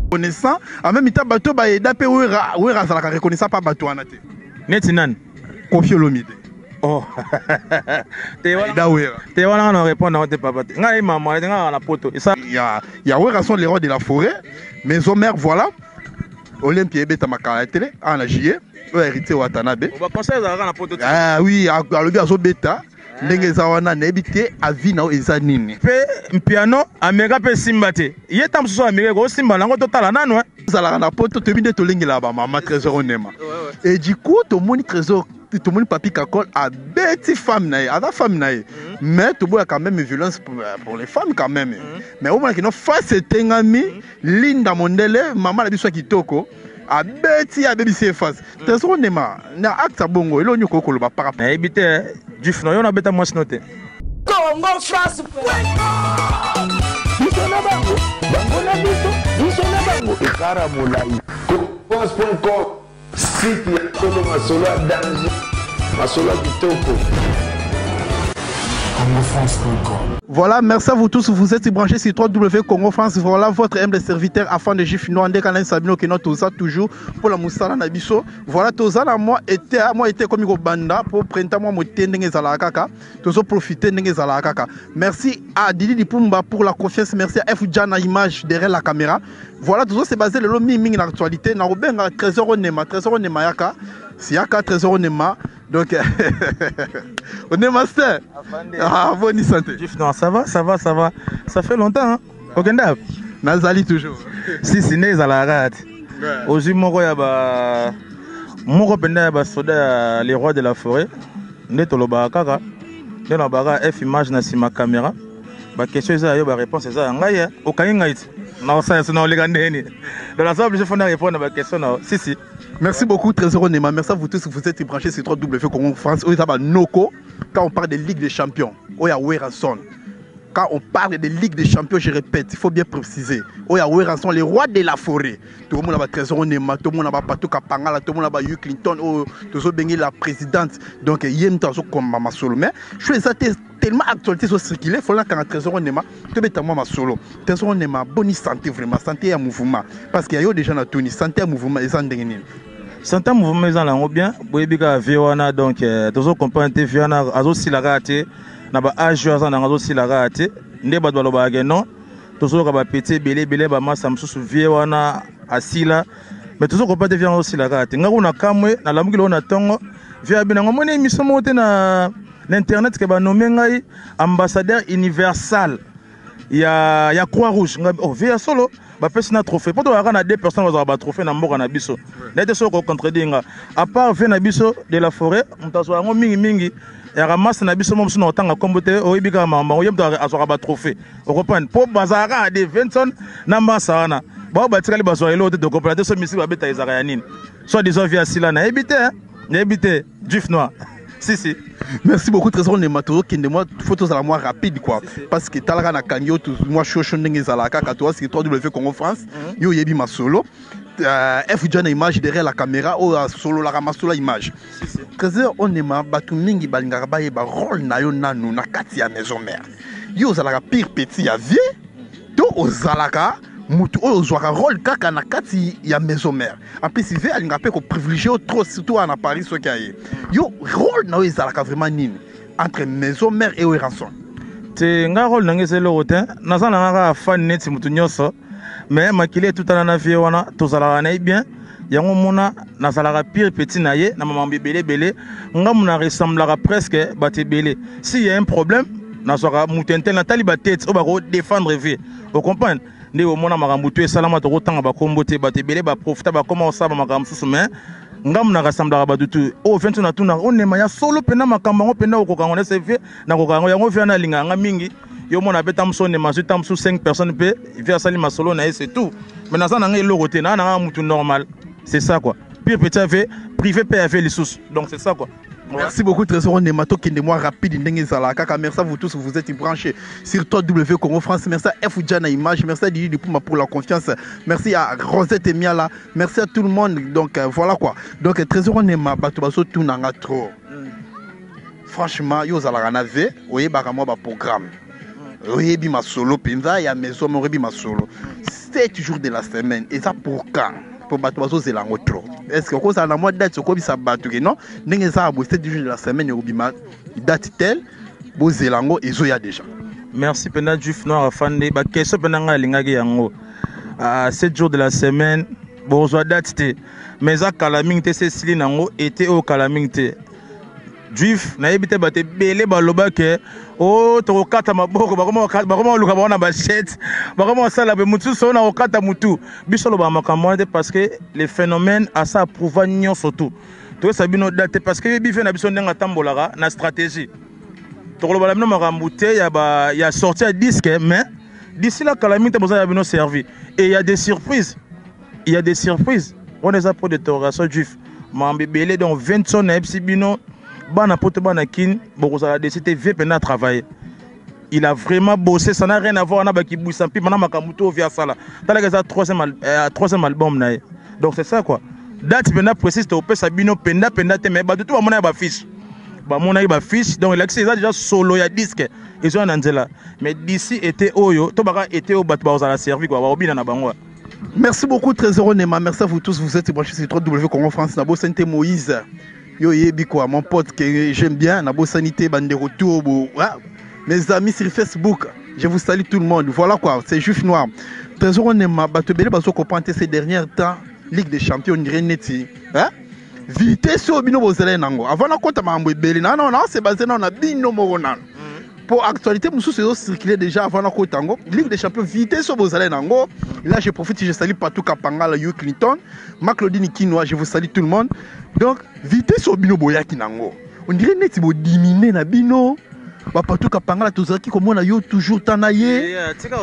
Reconnaissant en même temps, bato bayeda mpe Wera. Wera azalaka reconnaissant mpa bato wana te. Neti nani? Koffi Olomide. Oh, te wana. Aida Wera. Te wana, nga na répondre nango te, papa, te. Ngai mama te, ngai na poto esa. Ya Wera sont les rois de la forêt, maison mère. Voilà, Olympia ebetamaka ya tele awa na juillet oyo, Héritier Watanabe. Baconcert ezalaka na poto te. Ah oui, alobi azobeta ndenge eza wana, nayebi te avis na yo eza nini. Mpe piano ameka mpe esimba te. Ye ta mosusu ameka, ekosimba nango, totala nano, eh. Ozalaka na poto, toyebi nde tolengelaka bamama. Trésor Onema, et du coup tomoni Trésor, tomoni Papi Kakol abeti femme na ye, aza femme na ye, mais toboya quand même violence pour les femmes quand même. Mais omonaki no face etengami. Linda Mondele, mama na biso ya kitoko, abeti ye, abebisi ye face. Trésor Onema, na acte ya bongo, eloko nini okoki koloba par rapport? Nayebi te, juf na yo, nabeta mwasi no te. Congo France. Biso na bango, bango na biso, biso na bango, ekara molai. France.com, site ya solo, masolo ya danger, masolo ya kitoko. congofrance.com. Voilà, merci à vous tous. Vous êtes branchés sur 3W Congo France. Voilà votre humble serviteur afin de Gif Noande Kana Sabino qui notre toza toujours pour la musala na biso. Voilà, toza na moi été moi été comme banda pour printemps moi mote ndenge ezalaka kaka. Tozo profiter ndenge ezalaka kaka. Merci à Didi Dipumba pour la confiance. Merci à F Jana image derrière la caméra. Voilà, tozo se baser lelo mingi mingi na actualité na robenga Trésor Onema, Trésor Onema yaka. Siaka Trésor Onema. Donc on est master. Ah, bonne santé. Juf, non, ça va, ça va, ça va. Ça fait longtemps, hein? Okenda? Nazali toujours. Si si, nde ezalaka te. Ozwi moko ya ba moko mpenza ya basoda ya les rois de la forêt, nde tolobaka kaka nde nalobaka f image na nsima caméra. Baquestion eza ya yo, baréponse eza ya ngai. Eh. Okangi ngai ti naosala so naoleka ndeni, donc naza obligé fo na répondre na baquestion na yo. Si si. Merci beaucoup Trésor Onema. Merci à vous tous. Vous êtes branchés sur 3W Congo France. Oyo eza Noko. Quand on parle de Ligue des Champions, oyo Werrason. Quand on parle de Ligue des Champions, je répète, il faut bien préciser. Oyo Werrason, les rois de la forêt. Tout le monde a Trésor Onema, tout le monde a Patou Kapangala, tout le monde a Hugh Clinton, oh, tout le la présidente. Donc, il y a une comme Mama Solo. Mais je suis tellement actualité so circuler, faut là quand Trésor Onema, tu es moi ma solo. Trésor Onema, bonne santé vraiment, santé ya mouvement. Parce qu'il y a déjà na Tuni, santé ya mouvement, et ça ndenge nini. Santé mouvement eza nango bien. Boyebi kaka vie wana, donc tozo comprendre te. Vie wana azosila kaka te na baage oyo aza nango, azosila kaka te. Nde bato balobaka ke non, tozoloka bapeti ebele ebele, bamasa mosusu, vie wana asila, mais tozo comprendre te. Vie wana azosila kaka te. Nga kuna kamwe, nalamuki lelo na ntongo, vie abi nango moni émission moko te na internet ke banome ngai ambassadeur universal ya Croix Rouge. Ngai, oh, vie ya solo, bapesi na trophée mpo tozalaka na deux personnes bazwaka batrophée na mboka na biso. Naye te soki kocontredire nga, à part vie na biso de la forêt, moto azwa yango mingimingi yaka masa na biso mo mosusu na kotanga nkombo te. Oyebi kaka makambo yango, ye moto azwaka batrophée, okocomprendre, mpo bazalaka kaka de Vinson na masa wana bao batikali bazwa eloko te. Tokocomprendre te so misiki babeta ezalaka ya nini. Soit disant vie asila, nayebi te, nayebi te, juif noir. Si si. Merci beaucoup Trésor Onema. Tozokende mwa faut tozala mwa rapide quoi, parce que talaka na kangi yo mwa shosho ndenge ezalaka kaka. Toza sur 3W Congo France. Yo oyebi masolo, F John image derrière la caméra, oyo asololaka masolo ya image. Trésor Onema, bato mingi balingaka bayeba rôle na yo nanu na kati ya maison mère. Yo ozalaka pire petit ya vie to ozalaka mutu oyo ozwaka rôle kaka na kati ya maison mère? En plus ve alingaka mpe koprivilégie yo trop, surtout wana na Paris. Soki aye yo, rôle na yo ezalaka vraiment nini entre maison mère et Werrason? Te, nga rôle na ngai eza eloko te. Naza na nga kaka fan neti motu nyonso, mais makili etutana na vie wana, tozalaka na ye bien. Yango mona nazalaka pire petit na ye na makambo ebele ebele. Ngambu na ressemblaka presque bato ebele. Si y a un problème, nazwaka moto intel, natali batete oyo bakodéfendre vie, ocomprendre. Nde omona makambo to esalama, tokotanga bakombo te, bato ebele baprofita, bakoma kosala makambo mosusu, mais ngambu na rassemblaka bato tu oyo vie nso natunaka Onema ya solo mpena makambo yango mpena okoka yango nese vie nakoka yango. Yango vie wana alingaka nga mingi. Yo mona mpe ta mosu Onema azwi ta mosusu 5 personnes mpe vie asali masolo na ye, c'est tout. Mais naza na nga eloko te, naa na nga mutu normal, c'est ça quoi. Pire petit ave privé mpe ave lisusu, donc c'est ça quoi. Merci beaucoup Trésor Onema. Tokende mwa rapide ndenge ezalaka kaka. Merci à vous tous, vous êtes branchés sur 3W Congo France. Merci à F Jana Image, merci à Didi Dipuma pour la confiance. Merci à Rosette Miala, merci à tout le monde. Donc voilà quoi. Donc Trésor Onema, bato bazo tunanga trop. Franchement, yo ozalaka na ve, oyebaka mwa ba programme. Oyebi masolo mpenza ya maison moko, oyebi masolo. 7 jours de la semaine eza pour quand? Po bato bazozela yango trop. Est ce que okozala na mwa date okobisa bato ke non, ndenge eza ya boye, 7 jours de la semaine ekobima date telle, bozela yango, ezoya déjà? Merci mpenza, Juif Noir afande. Baquestion mpenza ngai alingaki yango. 7 jours de la semaine, bozwa date te, mais eza kala mingi te. Se esili nango ete oyo kala mingi te. Juif, nayebi te, bato ebele baloba ke o tokokata maboko, bakoma koluka bango na bachete, bakoma kosala boye, motu susu oyo na kokata motu. Biso olobaka makambo wana te, parce que le phénomène asa approuva nyonso. Tu toyesa bino date te, parce que yebi ve na biso ndenge atambolaka na stratégie. Tokoloba na bino makambo te ya, ba, ya sortie ya disque, mais d'ici là, kala mingi te, boza ya bino servi. Et il y a des surprises, il y a des surprises wana eza point d'interrogation. Juif, makambo ebele. Donc 20 son, nayebisi bino, bana poto, bana Kine, bokozala desi te. Vie mpenza travailler, il a vraiment bossé, ça n'a rien à voir na bakibwisa mpi mana makambo to ovi asala. Talaka, eza troisième album na ye. Donc c'est ça quoi. Date mpenza précise topesa bino mpenza mpenza te, mais bato to bamonaki bafiche, bamonaki bafiche. Donc elakisi eza déjà solo ya disque ezoya na nzela. Mais d'ici été oyo, to baka été oyo, bato bakozala servi quoi, bakobina na bango. Merci beaucoup, Trésor Nema. Merci à vous tous. Vous êtes branchés sur 3W Congo France. Nabo Sante Moïse. Yo yebi quoi, mon pote que j'aime bien. Nabo Sanité Bandero Tourbo. Mes amis sur Facebook. Je vous salue tout le monde. Voilà quoi, c'est Juif Noir. Trésor Nema, bato ebele bazo comprendre ces derniers temps. Ligue des Champions, neti. Hein? Vitesse oyo bino bozala nango. Avant nakota makambo ebele, na na se baser na bino moko nano. Pour actualité mosusu ezocirculer déjà avant nakota yango. Ligue des Champions, vitesse oyo bozala nango. Là, je profite, je salue Patou Kapangala, Hugh Clinton, Maclodine Kinoa, je vous salue tout le monde. Donc vitesse oyo bino boyaki nango, on dirait neti bodimine na bino. Bapatou Kapangala, tozalaki komona yo toujours ta na ye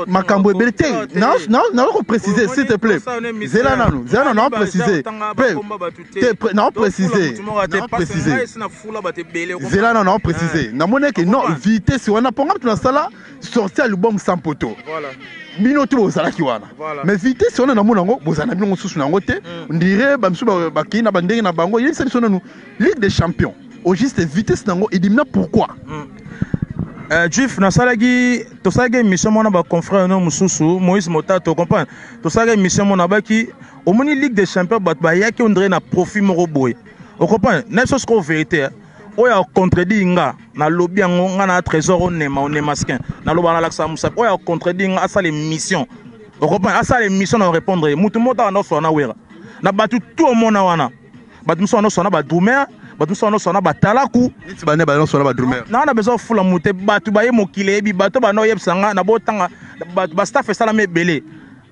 makambo ebele te. Nazo koprécise, s'il te plaît, zela nanu, zela nanu, nao précise te, nao précise, nao précise, zela nanu, nao précise. Namoni ke non, vitesse wana mponga mutu nasala sorti album sans poto, bino te bozalaki wana, mais vitesse wana namona yango bozala na bino mosusu na yango te. Ndire bamisu bakei na bandenge na bango. Yebisa biso nanu, Ligue des Champions au juste, vitesse nango edimina pourquoi? Juif, nasalaki, tosalaki émission moko na baconfrère no mosusu, Moïse Motato, comprendre. Tosalaki émission moko, nabaki omoni Ligue des Champions, bato bayaki ondire na profit moko boye, ocomprendre. Na biso sikoyo vérité oyo acontredire nga, nalobi yango nga na Trésor Onema, Onemasquin, naloba, nalakisa mosapi. Oyo acontredire nga, asala émission, ocomprendre, asala émission na répondre ye. Mutu moko taka nyonso wana wera na bato tu omona wana, bato mosusu wana nyonso wana badrumer, bato mosusu wana nyonso wana batalaku. Neti bane banyonso wana badrumer? Naa na besoin fula mu te. Bato baye, mokili eyebi bato banda oyebisa nga na botanga bato, bastaff esalami ebele,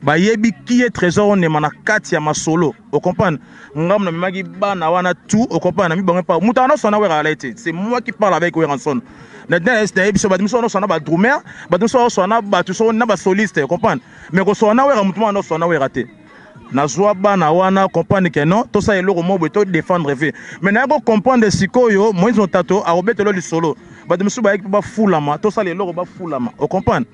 bayebi ki ye Trésor Onema na kati ya masolo, ocomprendre. Ngambo namemaki bana wana tout, ocomprendre, nami bango epa moto wana nyonso wana wera ala ete c'est moi qui parle avec Werrason. Nayebi biso bato mosusu wana nyonso wana badrumer, bato mosusu nyonso wana bato so na basoliste, comprendre. Mais kosola na wera, motu mwana nyonso wana wera te. Nazwa bana wana, comprendre ke non, tosala eloko moko boye, todéfendre ve. Mais naya kocomprendre sikoyo, Moïse Motato akobetelo lisolo. Bato mosusu bayaki mpo bafulama, tosala eloko, bafulama, ocomprendre,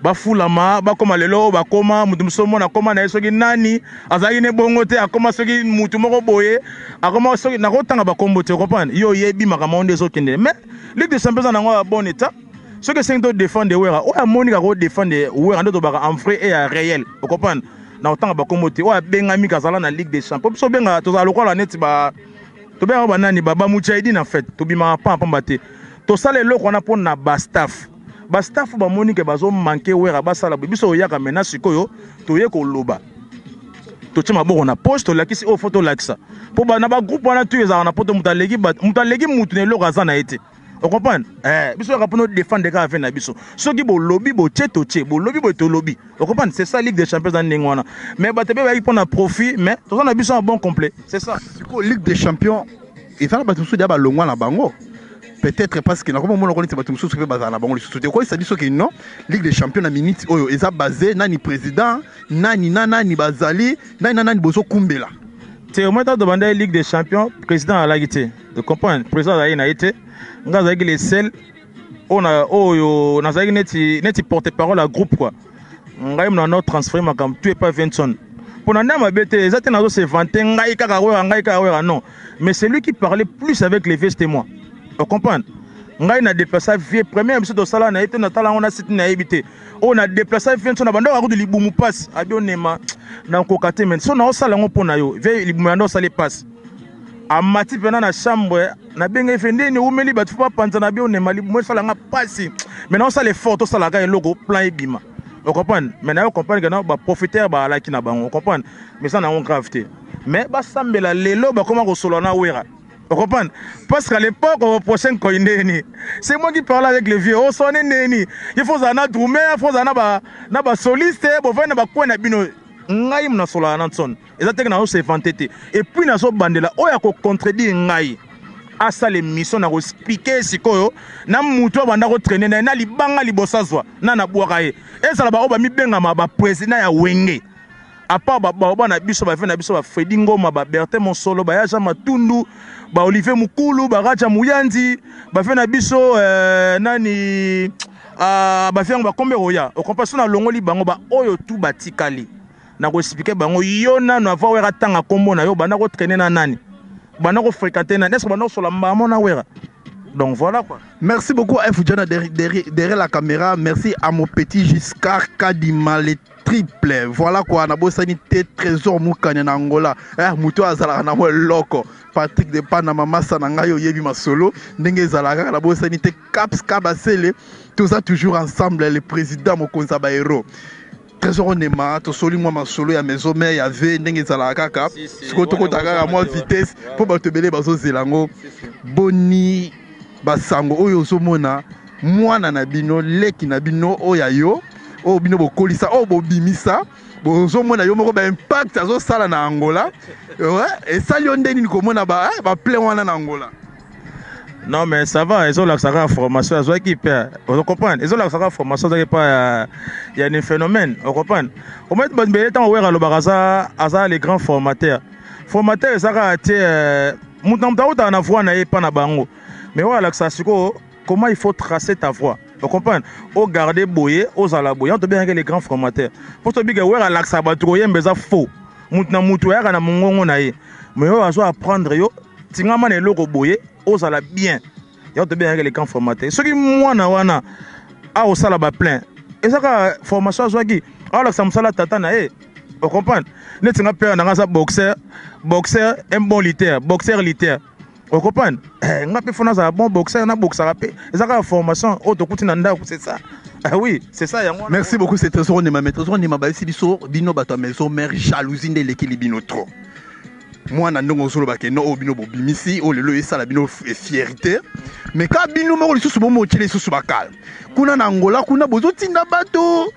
bafulama, bakóma lelo, bakóma mutu mosusu. Omona akóma na ye soki nani azalaki ne bongo te, akóma soki mutu moko boye, akóma soki nakotanga bakombo te, ocomprendre. Yo oyebi makambo ngo nde ezokende. Mais Ligue des Champions eza nango ya bon état. Soki esengi todéfendre wera, oyo amoni kaka odéfendre wera nde tobaka en vrai et ya réel, ocomprendre. Na kotanga bakombo te, oyo abengami kazala na Ligue des Champions, biso obengaka tozala lokola neti ba tobengaka banani, bamujahidine. En fait, tobimaka pamba pamba te. Tosala eloko wana mpo na bastaff, bastaff bamoni ke bazomanke wera, basala boye. Biso oyaka maintenant sikoyo, toye koloba, totie maboko na poche, tolakisi oyo fo tolakisa. Mpo na bagroupe wana tu ezalaka na poto, moto aleki, moto aleki mutu na eloko aza na ye te, ocomprendre. Biso yaka mpona odéfendre kaka ve na biso. Soki bolobi botie, totie, bolobi boye, tolobi, ocomprendre. C'est ça, Ligue des Champions eza ndenge wana. Mais bato mpe bayaki mpona profit, mais toza na biso na bon complet, c'est ça. Sikoyo Ligue des Champions eza na bato mosusu deya balongwa na bango, peut-être parce que nakoma omona neti bato mosusu mpe bazala na bango lisusu te. Koyesa biso ke non, Ligue des Champions na minute oyo eza base nani président, nani na nani bazali, nani na nani bozokumbela? Te, omoi ntango tobanda Ligue des Champions, président azalaki te, comprendre. Président azalaki na ye te, nga azalaki le seul oyo nazalaki neti porte parole ya groupe quoi. Ngai mona no transféré makambo tu epa Vinson mpo na nde mabe te, eza te nazo se vanter, ngai kaka wera, ngai kaka wera, non. Mais c'est lui qui parlait plus avec les vestes et moi, ocomprendre. Ngai na déplaça vie première biso tosala na ye te, natala yango na site nayebi te. Oyo na déplaça vie nso na bandako akutu libumu pasi abi onema nakoka te, mais so naosala yango mpo na yo vie libumu ya nde osali pasi. Amati mpena na chambre nabengaki fe ndeni ewumeli bato fo bapanza na bi onema libumu esala nga pasi, mais naosala effort tosalaka eloko plan ebima. Ocomprendre? Mais nayo comprendre ke no baprofiteur baalaki na bango, ocomprendre? Mais eza nango grave te, mais basambela lelo bakoma kosolola na Wera. Vous comprenez? Parce qu'à l'époque, au prochain Koindeni, c'est moi qui parlais avec les vieux. Oh, sonne neni. Il faut en drummer, il faut en ba na ba soliste, bo va na ba coin na bino. Ngai mna sola na nson. Eza te na se vanter te. Et puis na so bandela oya ko contredire ngai. Asala émission na ko expliquer sikoyo na mutu abanda ko traîner na na libanga libosa zwa na na bwaka ye. Ezala ba oyo ba mibengama ba président ya Wenge. À part ba ba na biso ba na biso ba Freddy Ngoma, ba Bertin Monsolo, ba Yaja Matundu, ba Olivier Mukulu, ba Raja Muyanzi, ba na biso nani ba fe ba kombe roya. O comprend na longoli bango ba oyo tout batikali. Na ko expliquer bango yo nanu avant wera tanga kombo na yo banda ko traîner na nani. Banda ko fréquenter nani. Est-ce que banda ko sola mbamo na wera? Donc voilà quoi. Merci beaucoup à F Djana derrière la caméra. Merci à mon petit Giscard Kadima le triple. Voilà quoi, na bosani te Trésor Mukanya na Angola. Eh muto azala na mo loko. Patrick de Panama massa na ngai oyebi masolo ndenge ezalaka na bosani te Caps Kabasele. Tout ça toujours ensemble, le président mokonza ba héros. Trésor Onema, tosoli mwa masolo ya maison mère ya V ndenge ezalaka kaka. Si, si, Sikoyo tokota wana kaka mwa wana vitesse wana. po bato ebele bazozela yango. Si, si. Boni basango oyo ozomona mwana na bino, leki na bino oyo ya yo, oyo bino bokolisa, oyo bobimisa, bozomona yo moko ba impact azosala na Angola. Ouais, esali yo nde nini komona ba plein wana na Angola? Non mais ça va, ils ont la formation, ils ont équipé. Vous comprenez? Ils ont la formation, ils ont pas il y a un phénomène, vous comprenez? Au moins bon mais tant ouais le baraza, aza les grands formateurs. Formateur ça a été mutu na na voix na ye pa na bango. Mais ouais la ça siko comment il faut tracer ta voix. Vous comprenez? Au garder boyer, aux ala boyer, on te bien les grands formateurs. Pour te dire que ouais la ça ba trop yembe ça faux. Mutu na mutu ya na mongongo na ye. Mais yo azo apprendre yo tingama na eloko boyer ozala bien. Ya to bien les grands formateurs. Soki mwana wana a osala ba plein. Ezaka formation azwaki, ala sa musala tata na ye. Vous comprenez? Neti nga père na nga za boxeur, boxeur un bon lutteur, boxeur lutteur. Vous comprenez? Nga pe fona za bon boxeur na boxeur pe. Ezaka formation oyo tokuti na ndako, c'est ça. Ah oui, c'est ça yango. Merci beaucoup, c'est Trésor Onema. Mais Trésor Onema ba esi biso bino bato ya maison mère jalousie nde elekeli bino trop. Mwana ndongo ozoloba ke no oyo bino bobimisi, oyo lelo esala bino fierté. Mais ka bino moko lisusu bomotiela lisusu bakala. Kuna na Angola kuna bozotinda bato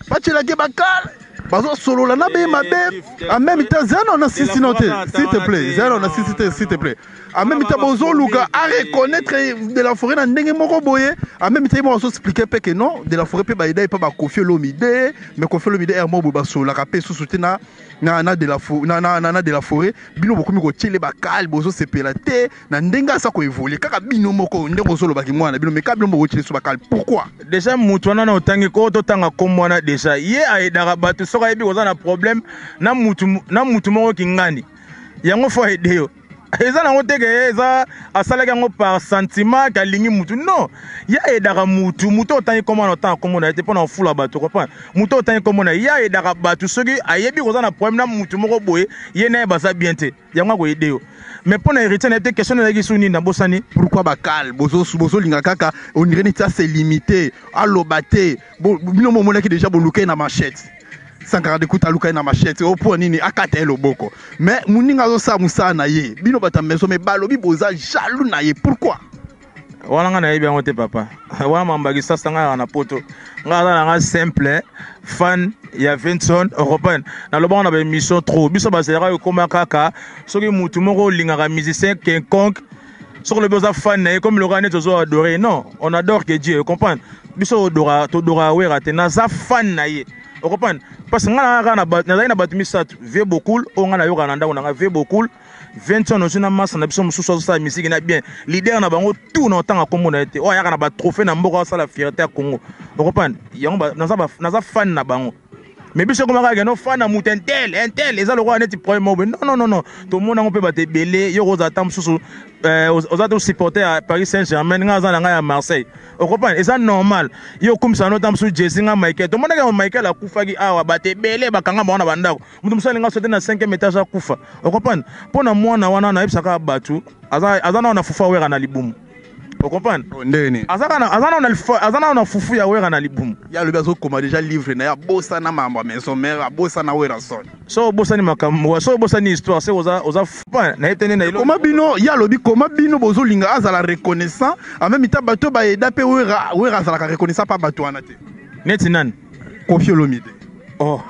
batielaki bakala. Bazosolola na be mabe. En même temps, zero na sisi no te, s'il te plaît. Zero na sisi te, s'il te plaît. En même temps, bozoluka à reconnaître de la forêt na ndenge moko boye. En même temps, ils vont expliquer pe que non, de la forêt pe ba ida pa ba Koffi Olomide, mais Koffi Olomide er mo basololaka pe susu te na na na de la fo-, na, na, na, na de la forêt. Bino bokomi kotiele bakale, bozosepela te na ndenge asa ko évoluer. Kaka bino moko ndenge ozolobaki mwana bino, mais kaka bino moko botiele so bakale. Pourquoi? Déjà mutu wana na otangi ko totanga kombo wana déjà. Ye aidaka bato soki ayebi koza na problème na mutu, na mutu moko kingani. Yango fo aider yo. Eza nango te ke eza asalaki yango par sentiment ke alingi mutu. Non, ye aidaka mutu, mutu otangi kombo wana otanga kombo na ye te mpona kofula bato, comprendre? Mutu otangi kombo na ye, ye aidaka bato soki ayebi koza na problème na mutu moko boye, ye na ye baza bien te. Yango akoyede yo. Mais mpona héritier na ye te, question ezalaki su nini, nabosani. Pourquoi bakale? Bozolinga kaka, on dirait neti ase limité, aloba te. Bino momonaki déjà boluka ye na machette. Sankara de Kuta aluka ye na machette, oyo mpo nini akata ye loboko. Mais moninga azosala mosala na ye. Bino bato ya maison, mais balobi boza jaloux na ye. Pourquoi? Wana nga nayebi yango te papa. Wana mambaki sasa nga na poto. Nga aza na nga simple fan ya Vincent Européen. Nalobaka na ba émission trop. Biso bazalaka ekoma kaka soki mutu moko olingaka musicien quelconque, soki olobi oza fan na ye comme loka neti ozo adorer. Non, on adore que Dieu, comprendre? Biso odora, todora wera te. Naza fan na ye. Vous comprenez? Parce que nga na kaka na ba, nazali na bato misato. Vieux Bokul, oyo nga nayoka na ndako na nga, Vieux Bokul, Vincent ozi na massa na biso mosusu azosala musique na bien. Leader na bango tout na otanga kombo na ye te. Oyo ayaka na ba trophée na mboka asala fierté ya Congo. Vous comprenez? Yango ba, naza ba, naza fan na bango. Mais biso ekomaka keno fan na moto intel intel, eza lokola neti problème moko boye. Non, non, non, non, tomona yango mpe bato ebele. Yo kozala ata mosusu oza to supporter ya Paris Saint Germain, ngai aza na ngai ya Marseille, okocomprendre, eza normal. Yo okumisa no ta mosusu Jesi, ngai Michael. Tomonaki yango, Michael akufaki awa, bato ebele bakanga bango na bandako. Moto mosusu alinga sote na 5e étage akufa, okocomprendre. Mpo na mwana wana, nayebisaka bato, aza nao na fufu awera na libumu, ocomprendre. Oh, ndenge nini? Aza nao na fufu ya Wera na libumu. Ye alobi azokoma déjà livre na ye, abosana makambo ya Maison Mère, abosana Werrason. So obosani makambo, so obosani histoire, se oza nayebi te nde na elo. Koma bino, ye alobi koma bino bozolinga azala reconnaissant, en même temps bato bayeda mpe Wera. Wera azalaka reconnaissant mpa bato wana te. Neti nani? Koffi Olomide. Oh,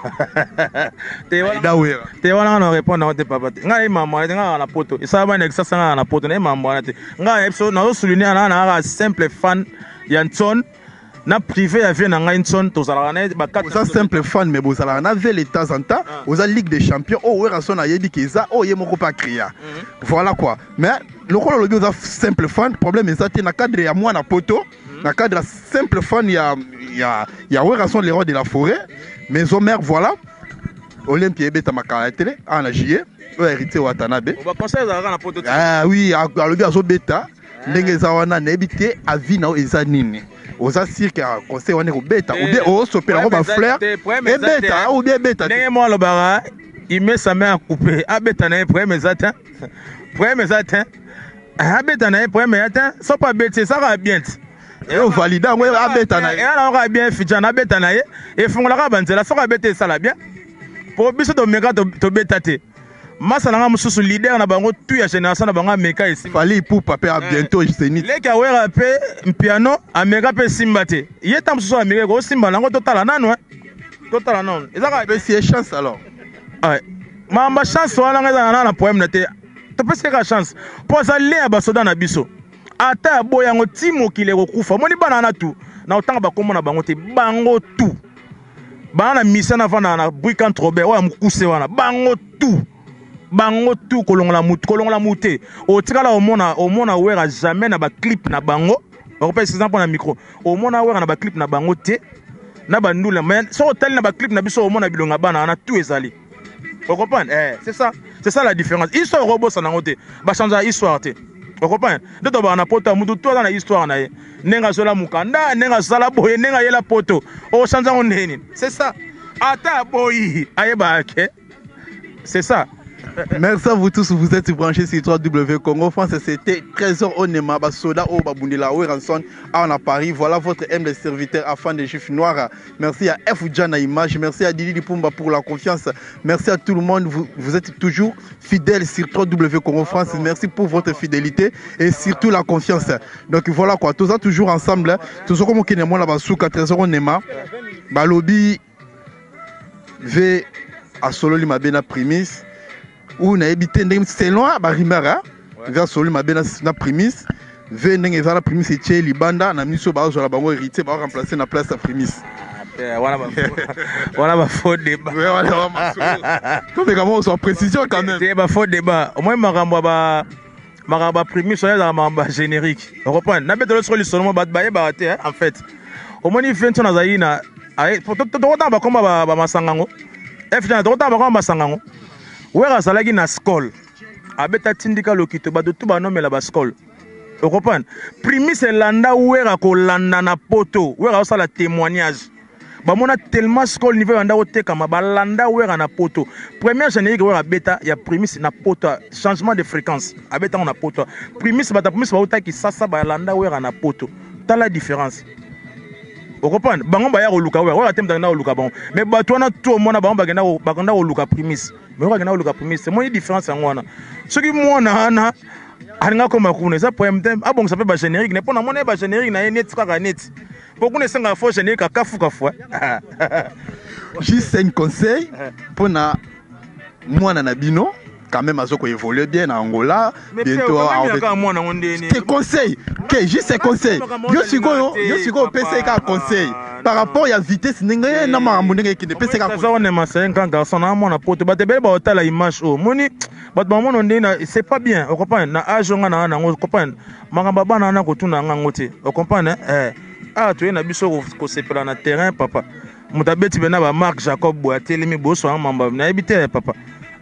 te wana. Aida Wera. Te wana nga na répondre yango te, papa, te. Ngai nayebi mambo wana te. Ngai na poto esala bana exasa, ngai na poto nayebi mambo wana te. Ngai nayebi so nazosouligne na kaka simple fan ya Ntson na privé ya vie na ngai. Ntson tozalaka na ye bakate. Oza simple fan, mais bozalaka na vele de temps en temps. Oza Ligue des champions oyo Werrason ayebi ke eza oyo ye moko mpe acréa, voilà quoi. Mais lokola olobi oza simple fan, problème eza te. Na cadre ya mwana poto, na cadre ya simple fan ya Werrason, le roi de la forêt, Maison Mère, voilà, Olympia ebetamaka ya tele awa na juillet, oyo Héritier Watanabe. Baconcert ezalaka na poto te. Ah oui, alobi azobeta ndenge eza wana. Nayebi te avis na yo eza nini. Oza sûr ke concert wana ekobeta ou bien osopela yango bafleur, ebeta ou bien ebeta te? Ndenge moko alobaka, il met sa main à couper, abeta na ye, problème eza te, problème eza te. Abeta na ye, problème eza te. So mpo abeti, ezaka bien te. Eyo valide yango, abeta na ye. Eya na kaka bien, Fidjan abeta na ye, efungolaka banzela. Soki abeta, esala bien, po biso tomeka, tobeta te. Masa na nga mosusu, leader na bango tu ya génération na bango, ameka, esimba. Fally Ipupa mpe a bientôt Zénith. Leki awera mpe piano, ameka mpe, esimba te. Ye ta mosusu ameka, ekosimba nango. Totala nanu, totala nanu, eza kaka pesi ye chance alors. Makambo ya chance wana, ngai ezala na problème na te. Topesi kaka chance mpo aza le ya basoda na biso. Ata ya boya yango ti mokili ekokufa. Omoni bana wana tu na kotanga bakombo na bango te, bango tu bana na misa navandaka na Bricant Robert oyo ya mokuse wana, bango tu, bango tu, kolongola mutu, kolongola mutu te. Otikala omona Wera jamais na baclip na bango. Bakopesa exemple na micro, omona Wera na baclip na bango te na bandula. Mais soki otali na baclip na biso, omona bilonga bana wana tu ezali, ocomprendre. C'est ça, c'est ça la différence. Histoire okobosana yango te, bachangeaka histoire te, ocomprendre. Nde tobaka na poto ya mutu to aza na histoire na ye, ndenge azwela mokanda, ndenge azala boye, ndenge ayela poto, ochange yango ndenge nini? C'est ça, ata aboyi, ayebaka ke c'est ça. Merci à vous tous, vous êtes branchés sur 3W Congo France. C'était Trésor Onema, Basoda O Babundela Werrason à Paris. Voilà votre humble serviteur afin des Juifs noirs. Merci à F. Jana Image, merci à Didi Pumba pour la confiance. Merci à tout le monde, vous êtes toujours fidèles sur 3W Congo France. Merci pour votre fidélité et surtout la confiance. Donc voilà quoi, tous ça toujours ensemble. Tous comme Kenemona Basuka, Trésor Onema, Balobi V asololi mabe na Primis ou nayebi te ndenge, selon barumeur, V asololi mabe na Primis. V ndenge eza na Primis, etie libanda na miso, bazwala bango Héritier, baoremplace na place ya Primis. Wana bafaux débat. Tomeka mo ozwa précision quand même. Te, bafaux débat. Omoi makambo ya ba makambo baprimis wana ezalaka makambo ya générique, ocomprendre. Nabetelo soko lisolo mo bato bayebaka te. En fait, omoni fento nazali na tokotanga bakoma bamasanga yango f, tokotanga bakoma masanga yango. Wera azalaki na Skol, abeta tindika lokito, bato tu banomela baskol, ocomprendre. Primis elanda Wera kolanda na poto. Wera azosala témoignage, bamona tellement Skol niveau ebanda kotekama, balanda Wera na poto. Première générique Wera abeta ya Primis na poto, changement de fréquence, abetango na poto. Primis, bato ya Primis bautaki sasa, balanda Wera na poto. Tala différence, ocomprendre. Bango baya koluka Wera, Wera te moto akenda koluka bango. Mais bato wana tu omona bango bakenda koluka Primis, mais Wera akenda koluka Primis. Emoni différence yango wana. Soki mwana wana alinga koma kuna, eza problème te, abongisa mpe bagénérique ne mpo na mona ye bagénérique na ye neti kaka neti mpo kuna esengaka fo générique akafukafu. Juste un conseil mpona mwana na bino, quand même azo koévolue bien na Angola bientôt. Mwana ngo ndeni? Te, conseil ke juste un conseil. Yo sikoyo opesa ye kaka conseil par rapport ya vitesse ndenge na makambo ndenge ekende, pesa kaka. Eza wana, c'est un grand garçon na mwana poto. Bato ebele baotala image oyo, moni bato bamona ndenge na c'est pas bien, ocomprendre. Na age nga na nango, ocomprendre, makambo ya bana wana kotuna yango te, ocomprendre. Awa toye na biso kosepela na terrain, papa. Moto abeti mpe na ba Marc Jacob boye atelemi boswanga mamba nayebi te papa.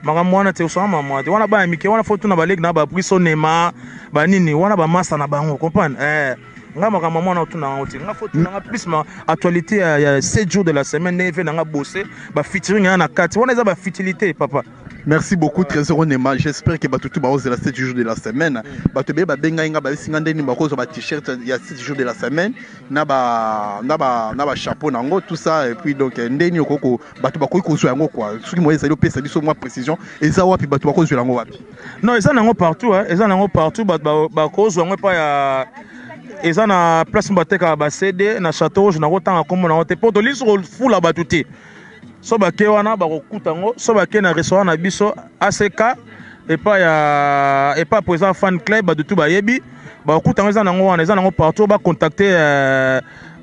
Makambo wana te oswanga mamba wana te wana bana mike wana fo tuna baleki na ba Briso Nema banini wana bamasa na bango comprendre eh. Nga makambo mwana otuna yango te, nga fo tuna nga plus ma actualité ya 7 jours de la semaine ndenge ve na nga bosse ba featuring ya na kati wana eza ba futilité papa. Merci beaucoup Trésor Onema. J'espère que bato tout baozela 7 jours de la semaine. Bato ebele babengai nga bayebisi nga ndeni bakozwa ba t-shirt ya 7 jours de la semaine na ba na ba na ba chapeau nango tout ça et puis donc ndeni okoko bato bakoki kozwa yango quoi. Soki moyen ezali opesa biso mwa précision eza wapi bato bakozwela yango wapi? Non, eza nango partout hein. Eza nango partout bato bakozwa yango epai ya eza na place batekaka ba CD na Château Rouge nakotanga kombo nango te mpo tolisi kofula bato te. So bake wana bakokuta yango, so bake na restaurant na biso ACK epai ya epai président fan club bato tu bayebi bakokuta yango, eza nango wana, eza nango partout. Bacontacte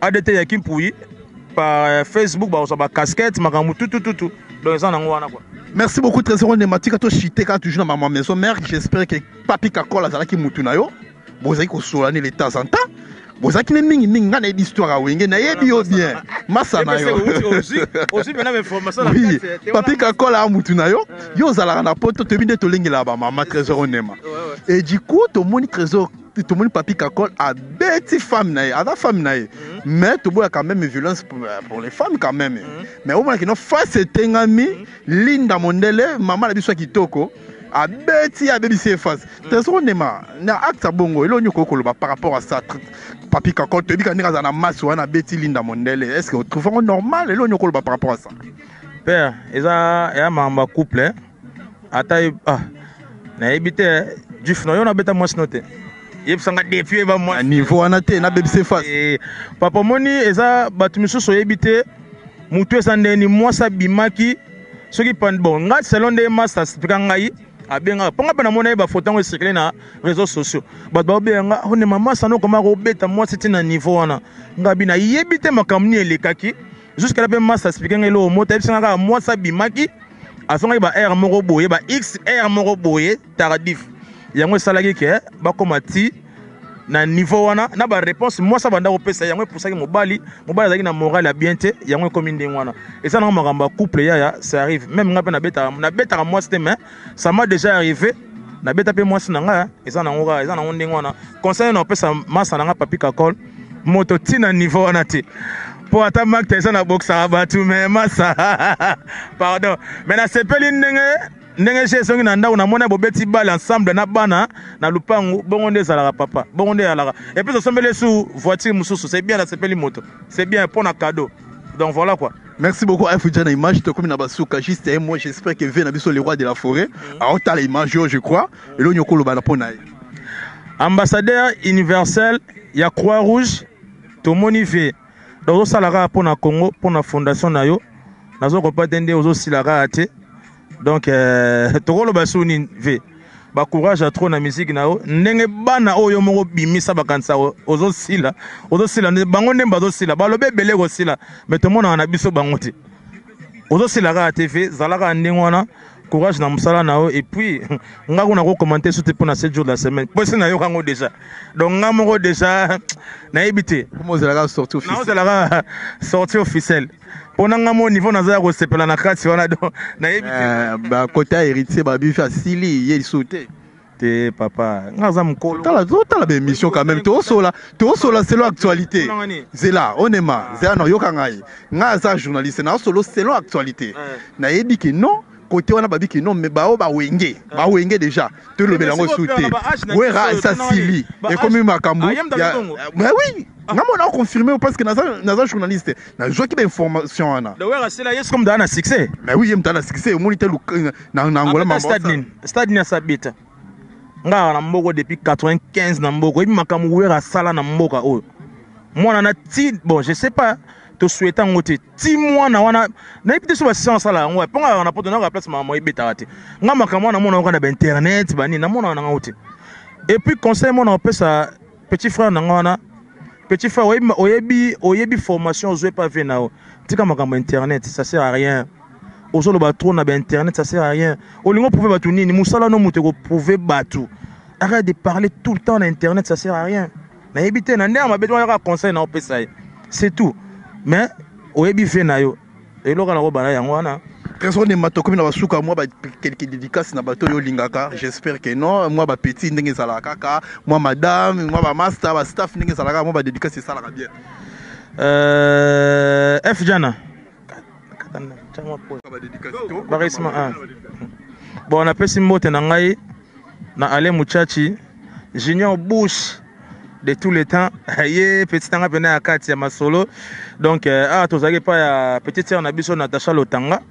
ADT ya Kimpuyi par Facebook, bakozwa ba casquette makambo tutututu, donc eza nango wana quoi. Merci beaucoup Trésor Onema. Tika to chiter kaka toujours na ma maison mère. J'espère que Papi Kakol azalaki mutu na yo. Bozalaki kosola ne de temps en temps. Bozalaki ne mingi mingi nga nayebi histoire ya Wenge, nayebi yo bien. Masa na yo. Oui, Papi Kakol a mutu na yo. Yo ozalaka na poto toyebi nde tolengelaka ba mama Trésor Onema. Et du coup tomoni Trésor tomoni Papi Kakol abeti femme na ye, aza femme na ye. Mais toboya quand même violence pour les femmes quand même. Mais omonaki no face etengami Linda Mondele mama na biso ya kitoko abeti abebisi ye face. Trésor Onema na acte ya bongo eloko nini okoki koloba par rapport à ça? Papi Kakol toyebi ka ndenge azala na masse wana abeti Linda Mondele, est-ce que otrouve yango normal? Eloko nini okoloba par rapport à ça? Père, eza ya makambo ya couple ata ah, nayebi te juf na yo nabeta mwasi no te yebisanga depuis eba mwasi na niveau wana te nabebisi face. Papa omoni eza bato misusu oyebi te mutu eza ndeni mwasi abimaki soki bon nga selon nde masta explika ngai abengaka mpo nga mpe namona ye bafoto yango ecircule na réseaux sociaux bato baobenga nga onema masta nokoma kobeta mwasi ti na niveau wana nga bi nayebi te makambo nini elekaki jusque là mpe masta explike ngai eloko moko ayebisanga kaka mwasi abimaki azongaki ba r moko boye ba xr moko boye tardif yango esalaki ke bakoma ti na niveau wana na ba réponse mwasi abanda kopesa yango epusaki mobali mobali azalaki na morale ya bien te yango ekomi ndenge wana eza nango makambo ya couple yaya ça arrive même nga mpe nabetaka mwasi te mais ça m'a déjà arrivé nabeta mpe mwasi na nga eza nango kaka eza nango ndenge wana conseil na opesa masa na nga Papi Kakol moto ti na niveau wana te po ata Mark Tyson abokisaka bato mais masa pardon mais nasepeli ndenge ndenge je ezongi na ndako namoni bobeti bale ensemble na bana na lupangu bongo nde ezalaka papa bongo nde ezalaka et puis osombeli esu voiture mosusu c'est bien nasepeli moto c'est bien mpo na cadeau donc voilà quoi. Merci beaucoup Afouja na image tokomi na basuka juste un mot, j'espère que ve na biso le roi de la forêt aotala image oyo je crois elongi okoloba na mpo na ye. Ambassadeur universel ya Croix Rouge tomoni ve donc ozosala kaka mpo na Congo mpo na fondation na yo nazokopa te nde ozosila kaka te donc tokoloba su nini ve ba courage ya trop na musique na yo ndenge bana oyo moko bimisa bakanisa ozosila ozosila bango nde bazosila balobi ebele kosila mais tomonaka na biso bango te ozosila kaka te ve zala kaka ndenge wana courage na mosala na yo et puis nga kuna kocommenter surtout mpona 7 jours de la semaine mpo esi nayoka yango déjà donc nga moko déjà nayebi te Comment ozalaka sortie officielle? Naozalaka sortie officielle mpona nga mo niveau naza ya kosepela na kati wana donc nayebi te. Bakota héritier babifi asili ye lisusu te. Te papa nga aza mokolo. Tala totala ba émission quand même tosola tosola selon actualité. Zela onema zela na yoka ngai nga aza journaliste na solo selon actualité. Nayebi ke non côté wana babi ke non mais bao ba wenge ba wenge déjà tolobela yango su te wera esa sili ekomi makambo mais oui nga mona confirmé parce que naza journaliste nazwaki ba information wana. Le wera sila yesu comme na succès. Mais oui ye mutu na succès omoni te na Angola mambo stade nini stade nini asabeta nga na mboko depuis 95 na mboko oyebi makambo wera asala na mboka oyo mwana na ti bon je sais pas tosouhaite yango te ti mwana wana nayebi te so basisa asala yango mpo nga na poto naka place makambo ebetaka te nga makambo wana namona kaka na bainternet banini namonaka nango te et puis conseil mona opesa petit frère nanga wana petit frère oyebi oyebi formation ozwi epa vie na yo tika makambo internet ça sert à rien ozoloba trop na bainternet ça sert à rien olingi oprouve bato nini mosala no moto ekoprouve bato arrête de parler tout le temps na internet ça sert à rien nayebi te na ndenge mabe wana kaka conseil na opesa ye c'est tout mais Oyebi vie na yo. Eloko na kobana yango wana. Trésor Nema, tokomi na basuka, mwa ba quelques dédicaces na bato oyo olingaka. J'espère que non, mwa ba petit ndenge ezalaka kaka, mwa madame, mwa ba master, ba staff ndenge ezalaka, mwa ba dédicace esalaka bien. F Jana. Bon, napesi mbote na ngai na Ale Muchachi, Junior Bush de tous les temps. Ye petit nanga pene ya kati ya masolo. Donc tozalaki pa ya petite sœur na biso Natacha Lotanga.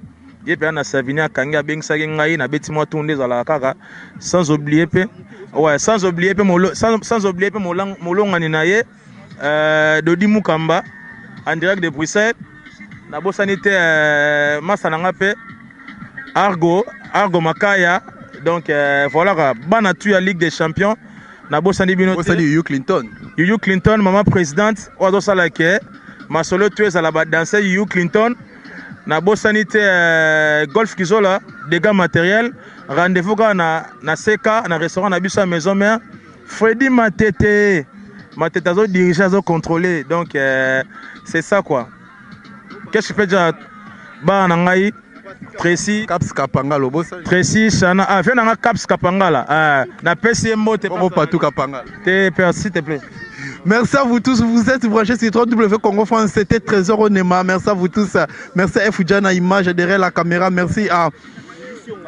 Ye pe na Savini akangi abengisaki ngai na beti mwa tunde ezalaka kaka sans oublier pe ouais sans oublier pe molo, sans oublier pe molongani na ye Dodi Mukamba en direct de Bruxelles. Nabosani te masa nanga pe Argo Makaya. Donc voilà quoi, bana tu ya Ligue des Champions. Nabosani bino te. Bosani Yuyu Clinton. Yuyu Clinton, maman présidente, oyo azosala ke masolo tu ezala ba danser Yuyu Clinton. Nabosani te Golf Kizola, dégâts matériels, rendez-vous kaka na CK, na restaurant na biso ya Maison Mère. Freddy Matete, Matete azo diriger, azo contrôler. Donc c'est ça quoi. Qu'est-ce que je peux dire ba na ngai Tracy Caps Kapangala bosa. Tracy Chana, ah viens na Caps Kapangala. Ah na pesi mbote Bongo Patou Kapangala. Te père s'il te plaît. Merci à vous tous, vous êtes branchés sur 3W Congo France, c'était Trésor Onema. Merci à vous tous. Merci à Fujana Image derrière la caméra. Merci à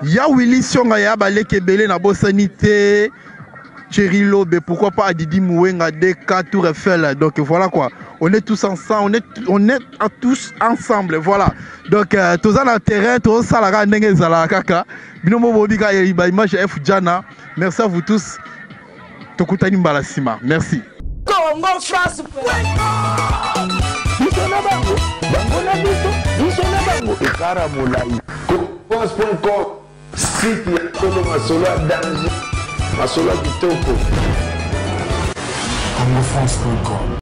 Ya Willy Sionga ya Baleke Belé na Bossanité. Thierry Lobe, pourquoi pas Adidi Mouenga, DK, Tour Eiffel. Donc voilà quoi, on est tous ensemble, on est tous ensemble, voilà. Donc tous dans le terrain, tous ça la ndenge zala kaka. Bino bobika ba image F Jana. Merci à vous tous. Tokutani mbala sima. Merci. Congo France. Biso na bango, bango na biso, biso na bango. Ekara molai. France.com, site ya solo masolo ya danger, masolo ya kitoko. CongoFrance.com.